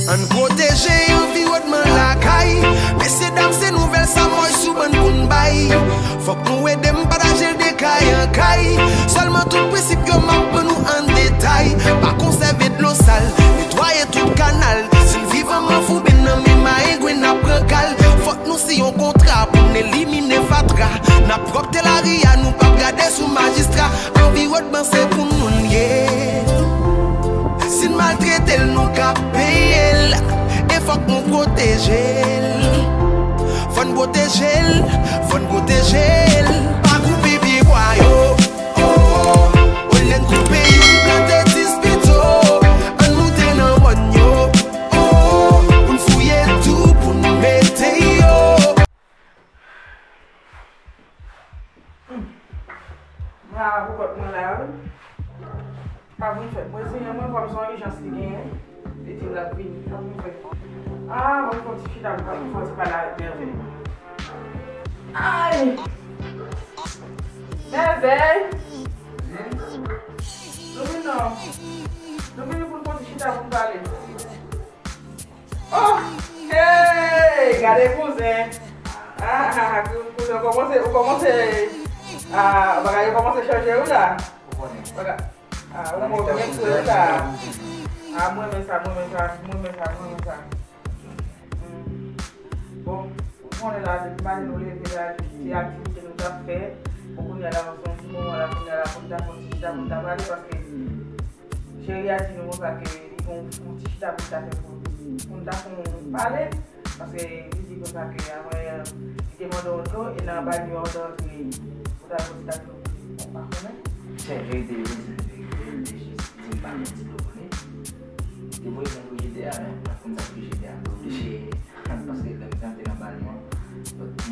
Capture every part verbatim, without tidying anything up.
Ann pwoteje anviwònman lakay. Mesye dam, se nouvèl sa m wè sou bann pou n bay. Fòk nou ede m pataje l de kay an kay. Sèlman tout prensip yo m ap ban nou an detay. Pa konsève dlo sal, netwaye tout kanal. Si n viv an manfouben nan men mayengwen n ap pran kal. Fòk nou siyen yon kontra pou n elimine fatra. N ap pwòpte lari a, nou p ap gade sou majistra. Anviwònman se pou nou l ye. Si n maltrete l, nou ka peye l. E fòk nou pwoteje l. Fò n pwoteje l, fò n pwoteje l. Pa koupe pye bwa yo. Oh, olye n koupe youn, plante dis pito. Ann moute nan mòn yo. Oh, pou n fouye tou, pou n mete yo. Mwen a pou kòt mwen la, wi. Pa vin fèt. Mwen se mwen kòm se yon ijans li genyen. Li di l ap vini. Pa vin fèt. Ah, mwen fè yon ti chita, mwen fè yon ti pale avèk Mèvèy. Ay! Mèvèy! Nou vin non. Nou vin pou n fè yon ti chita pou n pale. Oh! Hey! Gade kouzen! Ah, kouzen, ou kòmanse, ou kòmanse, ah, bagay yo kòmanse chanje wi la. Ou konnen. Bagay, ah, ou bon byen fre wi la. Ah, mwen renmen sa, mwen renmen sa, mwen renmen sa, mwen renmen sa. Hmm. Bon, ou konnen la, depi maten nou leve la, se aktivite nou t ap fè. Bon, kounye a la, se yon ti moman la, kounye a la, pou n ta fè yon ti chita, pou n ta pale, paske Cheri a di nou konsa ke li gen yon, yon ti chita pou l ta fè pou, pou n ta fè yon pale, paske li di konsa ke apre, li te mande w dlo, e nan bagay yo te antre, pou ta fè yon ti ta dlo pou li, ou pa konnen? Chè, verite, yo di m verite, li te jis di m pa gen ti dlo pou li. Li te voye mwen pou jete a, men pa konn sa pou jete a, mwen oblije, paske lè m te antre nan bagay yo,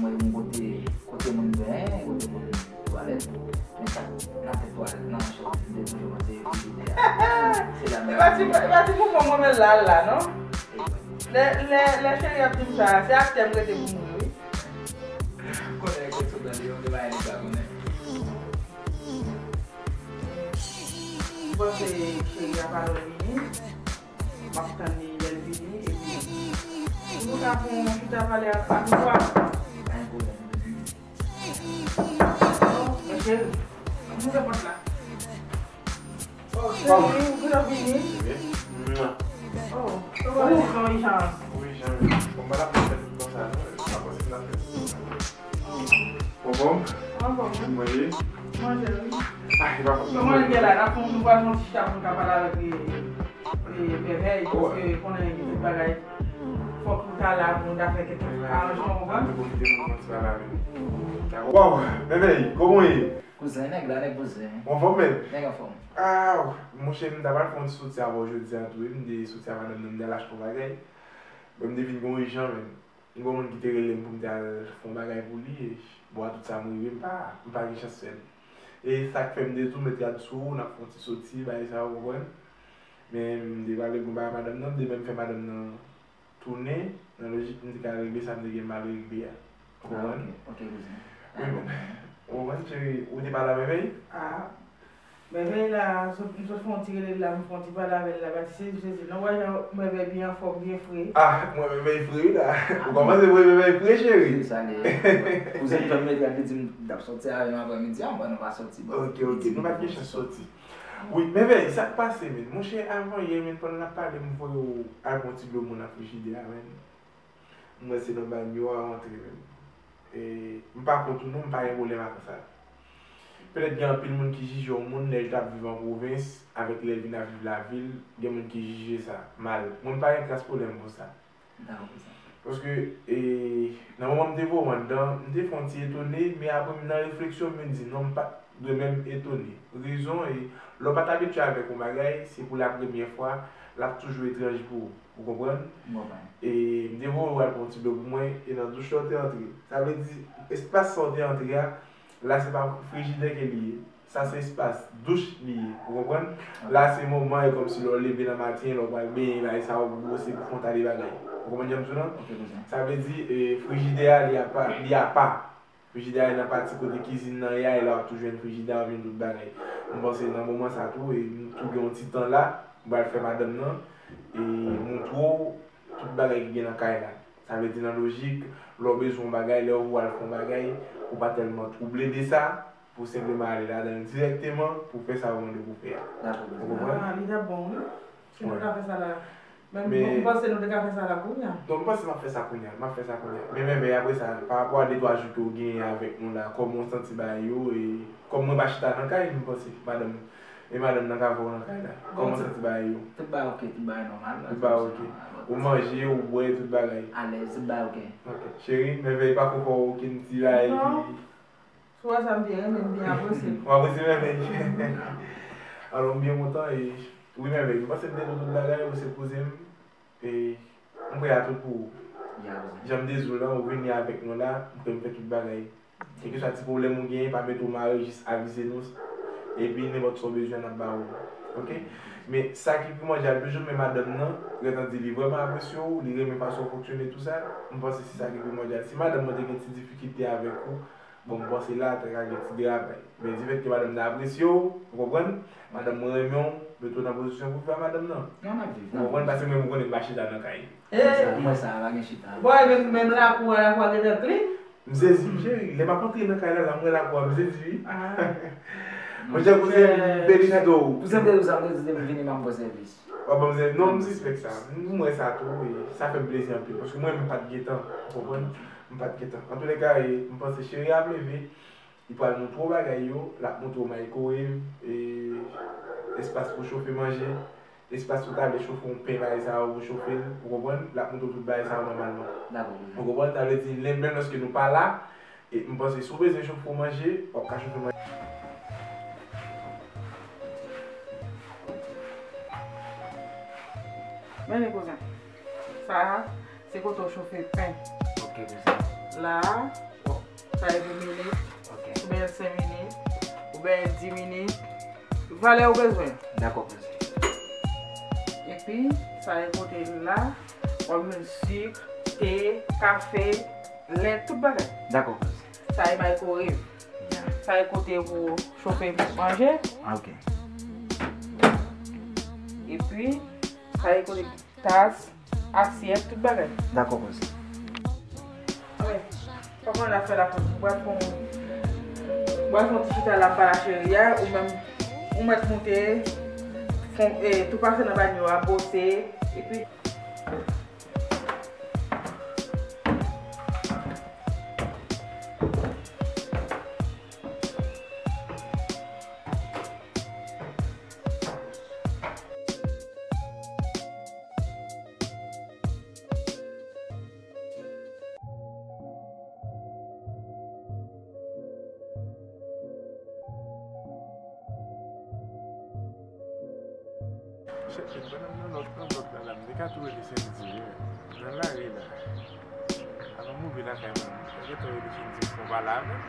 mwen yon kote, kote moun benyen, kote moun twalèt, men sa, nan tèt twalèt nan, chòt, m te toujou panse yo frijidè a. Se la menm. E pa ti, e pa ti mouvman mwen menm la, la, non? Lè, lè, lè cheri ap di m sa, se atè m rete pou m ri, wi. Konnen kèk sot nan li, yo, de bagay li pa konnen. M panse cheri a pa lè l vini. M ap tann li lè l vini, epi pou nou ka fè yon chita pale a, a nou twa. Pa gen pwoblèm. Oh, men cheri, ann ouvè pòt la. Oh, cheri, ou gentan vini? Oh, se yon ijans. Wi, jan. Bon, m pa t ap fè tout konsa, non. M pa panse m t ap fè tout konsa. Ou anfòm? Anfòm, wi. Manje? Manje, wi. Ah, e pa fòt mwen. Kòman l ye la? N ap fè yon, nou pral fè yon ti chita pou n ka pale avèk, e, e, Mèvèy, paske konnen gen tout bagay. Fòk nou ta la pou nou ta fè kèk aranjman, ou konprann? Dakò. Waw, Mèvèy, kòman w ye? Kouzen, nèg la, nèg kouzen. Ou anfòm, menm? Nèg anfòm. Ah, monchè, m ta pral fè yon ti soti avè w jodi a tou, wi. M te soti a madanm nan, m te al achte yon bagay. Bon, m te vin gen yon ijan, menm. Gen yon moun ki te rele m pou m te al fè yon bagay pou li, e bò a tout sa m rive, m pa, m pa gen chans fè l. E sa k fè m te tou met rad sou ou, n ap fè yon ti soti, bagay sa yo, ou konprann? Men m te pral regle yon bagay madanm nan, m te menm fè madanm nan tounen, nan lojik m te ka regle sa m te gen mal regle a. Ou konprann? Ah, ok, ok, kouzen. Wi, men, ou konprann, cheri, ou te pale a Mèvèy? Ah. Mèvèy la, sot, m sot fè yon ti rele l la, m fè yon ti pale avè l la, pati sezi, sezi. Non, wè jan Mèvèy byen anfòm, byen fre. Ah, mwen Mèvèy fre wi la. Ou kòmanse wè Mèvèy fre, cheri. Se sa li ye. Kouzen fè m met rad, li di m l ap soti avè m aprè midi a, bon, nou pa soti, bon. Ok, ok, nou pa t gen chans soti. Wi, Mèvèy, sa k pase, menm? Monchè, avan yè, menm, pandan n ap pale, m voye w al pran ti dlo moun nan frijidè a, menm. M wè se nan banyo a w antre menm. E, m pa kont ou non, m pa gen pwoblèm ak sa. Petèt gen anpil moun ki jije yon moun lè l t ap viv an pwovens avèk lè l vin ap viv lavil, gen moun ki jije sa mal. Mwen, m pa gen kras pwoblèm pou sa. Dakò pou sa. Paske, e, nan moman m te voye w anndan, m te fè yon ti etone, men apre m nan refleksyon, m vin di non, m pa t dwe menm etone. Rezon, e, lè w pa t abitye avèk yon bagay, se pou la premyè fwa, l ap toujou etranj pou ou. Ou konprann? M konprann. E m te voye w al pran yon ti dlo pou mwen, e nan douch la w te antre. Sa vle di, espas sa w te antre a, la se pa frijidè ke li ye. Sa se espas douch li ye. Ou konprann? Ok. La se moman, e kòmsi lè w leve nan maten, lè w pral benyen, bagay sa yo, w bwose, pou fè yon ta de bagay. Ou konprann jan m di w lan? Ok, kouzen. Sa vle di, e, frijidè a, li apa, li apa. Frijidè a nan pati kote kizin nan ye a, e la w ap tou jwenn frijidè a, w ap jwenn tout bagay. M panse nan moman sa tou, e m tou gen yon ti tan la, m pral fè madanm nan, e montre w bagay ki gen nan kay la. Sa vle di nan lojik, lè w bezwen yon bagay, lè w al fè yon bagay, ou pa tèlman twouble de sa, pou senpleman ale ladan l dirèkteman, pou fè sa yo mande pou w fè a. Dakò, ou konprann? Ah, li t ap bon, wi. Si nou ta fè sa la. Men, men m panse nou te ka fè sa la kounye a. Non, m panse m ap fè sa kounye a. M ap fè sa kounye a. Men, men, men apre sa, pa rapò a de twa jou ke w genyen avèk nou la, kòman w santi bagay yo, e kòm mwen pa chita nan kay, m panse, madanm, e madanm nan ka vè w nan kay la. Kòman w santi bagay yo? Tout bagay oke, tout bagay nòmal. Tout bagay oke. Ou manje, ou bwè, tout bagay. Alèz, tout bagay oke. Ok. Cheri, mèvèy pa ko fè w okenn ti bagay ki... Si w wè sa, m byen renmen, m byen apresye l. W apresye mèvèy. Alò, m byen kontan e wi mèvèy, m panse m te di w tout bagay, ou se kouzen m e m prè a tout pou ou. Jan m te di w lan, ou vini avèk nou la, m prè m fè tout bagay. Kèlkeswa ti pwoblèm ou genyen, pa mete w mare, jis avize nou. Epi nenpòt sa w bezwen, n ap ba ou. Ok? Men sa ki primòdyal toujou, men madanm nan, gentan di li vrèman apresye w, li renmen fason w fonksyone, tou sa, m panse se sa ki primòdyal. Si madanm mwen te gen ti difikilte avèk ou, bon, m panse la, te ka gen ti derapay. Men difèt ke madanm nan apresye w, ou konprann? Madanm mwen renmen w, mete w nan pozisyon pou viv a madanm nan. Non, n ap viv, n ap viv. Ou konprann? Paske mwen, m konnen m pa chita nan kay. Mwen sa, mwen sa, pa gen chita. Bon, e menm, menm lakou a, lakou a gentan klin. M sezi, m cheri. Lè m ap antre nan kay la, la, m wè lakou a, m sezi, wi. Ah. Monchè, kouzen, m felisite w. Pou senp rezon sa, m te di, depi m vini, m ap ba w sèvis. W ap ban m sèvis? Non, m sispèk sa. M wè sa tou, e sa fè m plezi anpil. Paske mwen, m pa t gentan, ou konprann? M pa t gentan. Antoulèka, e, m panse cheri ap leve. Li pral montre w bagay yo, l ap montre w microwave, e, espas pou chofe manje, espas pou ta vle chofe yon pen bagay sa yo pou chofe l, ou konprann? L ap montre w tout bagay sa yo nòmalman. Dakò, kouzen. Ou konprann? Sa vle di, lè, menm lòske nou pa la, e m panse si w bezwen chofe w manje, w ap ka chofe manje. Men li kouzen. Sa a, se kote w chofe pen. Ok, kouzen. La a, bon, sa e de minit, ok, oubyen senk minit, oubyen dis minit. Valè ou bezwen. Dakò, kouzen. Epi, sa e kote la, w ap jwenn sik, te, kafe, lèt, tout bagay. Dakò, kouzen. Sa e microwave. Ya. Sa e kote pou chofe manje. Ah, ok. Epi, sa e kote tas, asyèt, tout bagay. Dakò, kouzen. Wi. Kòman n ap fè la, kouzen? Ou pral fè yon, ou pral fè yon ti chita la, m pale a cheri a, ou menm, ou mèt moute, fè, e, tou pase nan banyo a, bwose, epi Chèche, chèche, chèche, nan lòt, nan lòt la, la, m te ka tou rele Sendy, wi. Nan lari la. Avan m rive lakay mwen, m te gentan rele Sendy pou m pale avè l.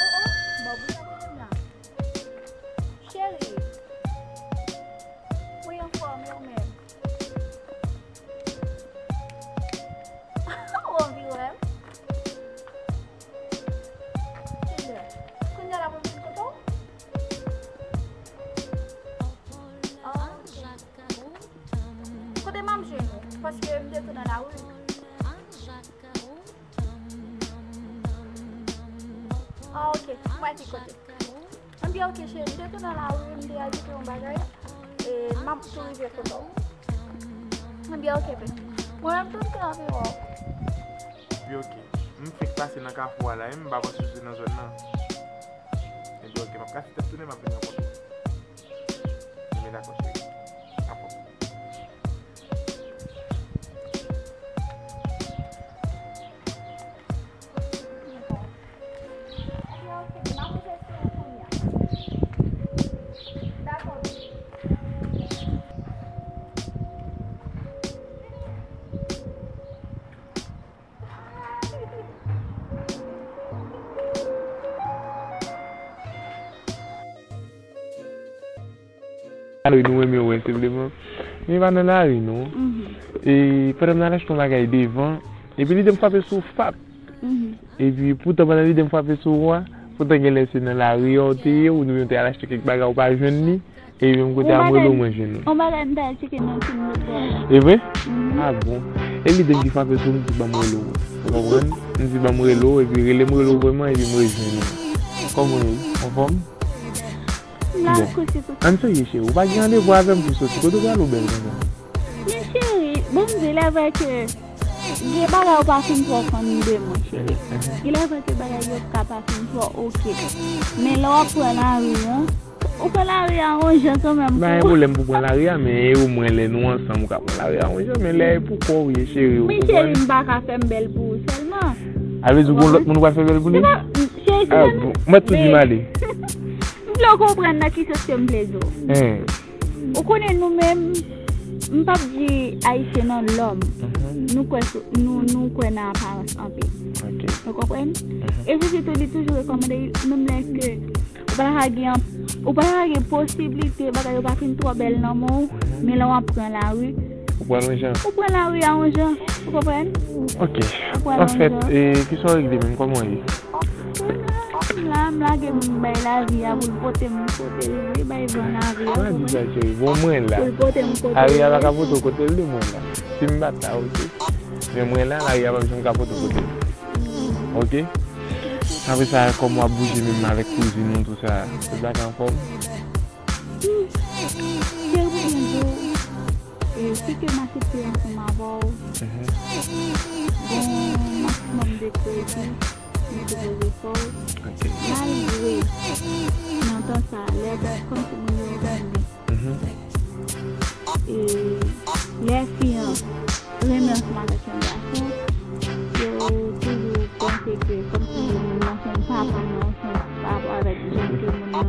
Oh, oh, bon, bon, bon, bon, bon. Cheri, mwen anfòm, e ou menm? Ou anvi wè m? Kounye a la pou m vin kote w? Ah, ok. Kote m ap jwenn ou? Paske m te tou nan lari. Ah, ok. Mwen ki kote? Anbyen, ok, cheri, m te tou nan lari, m te al kite yon bagay. E m ap tou rive kote w. Anbyen, ok, bebe. Mwen menm tou, m te anvi wè w. Anbyen, ok. M fèk pase nan kafou a la, wi, m pa panse w te nan zòn nan. Anbyen, ok, m ap kase tèt tounen, m ap vin rankontre w. Anbyen, dakò, cheri. Apre. Alò, nou renmen wè, senpleman. Men pa nan lari, non. Mhm. E pandan m t al achte yon bagay devan, Epi lide m frape sou w, fap. Epi poutan pandan lide m frape sou ou a, poutan genlè se nan lari a w te ye, oubyen w te al achte kèk bagay ou pa jwenn li, epi menm kote a m rele w mwen jwenn ou. Yon bagay m ta al tcheke nan film lòt bò a. E vre? A bon. E lide m ki frape sou w, m di ban m rele w. Ou konprann? M di ban m rele w, epi rele m rele w vrèman, epi m rejwenn ou. Kòman w ye? Anfòm? M la kote pou sa. Ann serye, cheri. Ou pa gen randevou avè m pou soti. Kote w prale w bèl konsa? Men cheri, bon, m di, lè vre ke gen bagay ou pa fin twò konn de mwen, cheri. Gen lè vre ke bagay yo ka pa fin twò oke. Men lè w ap pran lari a, ou pran lari a yon jan kanmenm. Pa gen pwoblèm pou pran lari a, men e omwen lè nou ansanm ou ka pran lari a yon jan, men lè e pou kò w ye, cheri, ou konprann? Men cheri, m pa ka fè m bèl pou ou sèlman. A vle di ou gon lòt moun ou pral fè bèl pou li? Cheri, se pa, bon, m ap tou di m ale. M vle w konprann nan ki sans ke m vle di w. Ou konnen nou menm, m p ap di Ayisyen nan lòm. Nou kwè sou, nou, nou kwè nan aparans anpil. Ou konprann? E se sitou li toujou rekòmande, menm lè ke ou pa ta gen, ou pa ta gen posiblite, bagay yo pa fin twò bèl nan men w, men lè w ap pran lari, ou pran lari a yon jan, ou konprann? Ok. Anfèt, e, kisa w regle menm? Kòman w ye? M la, m lage m bay lavi a pou l pote m kote l vle, bay van lavi a pou mwen. Pa di sa, cheri. Bon, mwen la. Pou l pote m kote l vle. Lavi a pa ka pote w kote l vle, mwen la. Si m pa t la, ok. Men mwen la, lavi a p ap janm ka pote w kote l vle. Ok? Apre sa, kòman w ap bouje menm avèk kouzin ou, tou sa? Tout bagay anfòm? Cheri, pou byen di w, e, si ke m aksepte ansanm avè w, gon maksimòm de kredi, m sipoze fè w. Malgre, nan tan sa, lè bèl, kòmsi moun yo renmen. E lè fi an renmen ansanm avèk yon gason, yo toujou panse ke kòmsi moun nan se yon papa nan yon sans pa rapò avèk jan ke moun nan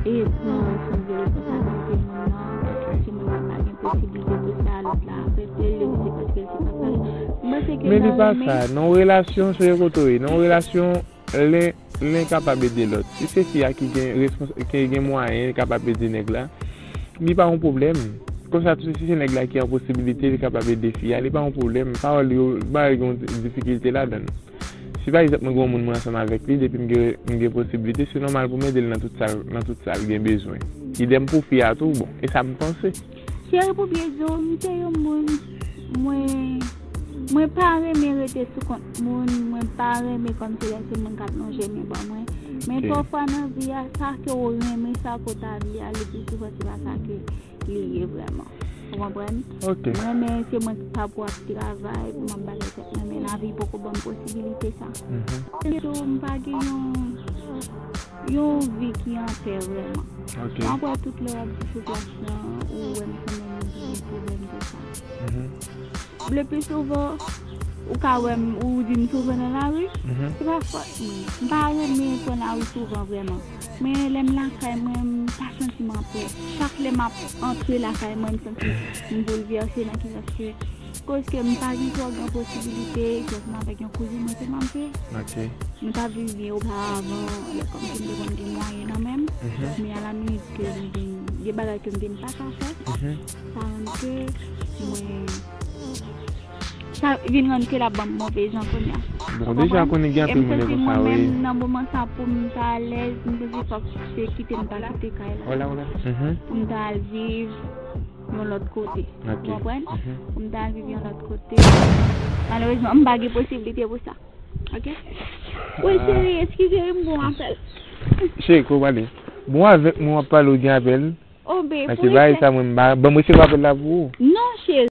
e pran, si w vle, responsabilite moun nan, si moun nan pa gen posiblite pou sa, lòt la ap rete, li di se paske l se papa l. M panse ke nan renmen. Men li pa sa. Nan yon relasyon, se yon kote w ye. Nan yon relasyon, len, len kapab ede lòt. Si se fi a ki gen respons-, ki gen mwayen, li kapab ede nèg la, li pa yon pwoblèm. Konsa tou, si se nèg la ki an posibilite, li kapab ede fi a, li pa yon pwoblèm. Pawòl yo, pa gen yon difikilte ladan l. Si pa egzanp, mwen gen yon moun mwen ansanm avèk li, depi m gen, m gen posibilite, se nòmal pou m ede l nan tout sa, nan tout sa l gen bezwen. Idèm pou fi a tou, bon, e sa m panse. Cheri, pou byen di w, m se yon moun, mwen, mwen pa renmen rete sou kont moun, mwen pa renmen kòmsi lè se moun k ap lonje men ban mwen. Men pafwa nan vi a, sa ke w renmen, sa ke w ta vle a, le pli souvan se pa sa ke li ye vrèman. Ou konprann? Mwen renmen se mwen ki kapab ap travay pou m ap bay tèt mwen, men lavi poko ban m posibilite sa. Tou, m pa gen yon, yon vi ki anpè vrèman. M ap wè tout lè w ap di sou plas lan, ou wè m sanble moun ki gen pwoblèm de sa. Le pli souvan, ou ka wè m, ou di m souvan nan lari, se pa fòt mwen. M pa renmen pran lari souvan vrèman. Men lè m lakay mwen, m pa santi m anpè. Chak lè m ap antre lakay mwen, m santi m boulvèse nan ki sans ke, koz ke m pa gen twò gran posibilite, jis m avèk yon kouzin mwen te manke. Nou t ap viv byen oparavan, lè kòmsi m te konn gen mwayen nan men m. Men alaminit ke m vin, gen bagay ke m vin pa ka fè, sa rann ke mwen, sa vin rann ke l ap ban m move jan kounye a. Bon, deja konnen gen anpil moun konsa, wi. E m santi mwen menm nan moman sa pou m ta alèz, m santi fòk se kite m ta kite kay la. Pou m ta al viv yon lòt kote. Ou konprann? Pou m ta al viv yon lòt kote. Malerezman, m pa gen posiblite pou sa. Ok? Wi, cheri, eskize m, m gon apèl. Cheri, kòman w pale? Bon, avèk mwen w ap pale, ou gen apèl? Oh, ben, pou bagay sa, mwen, m pa, ban m resevwa apèl la pou ou. Non, cheri.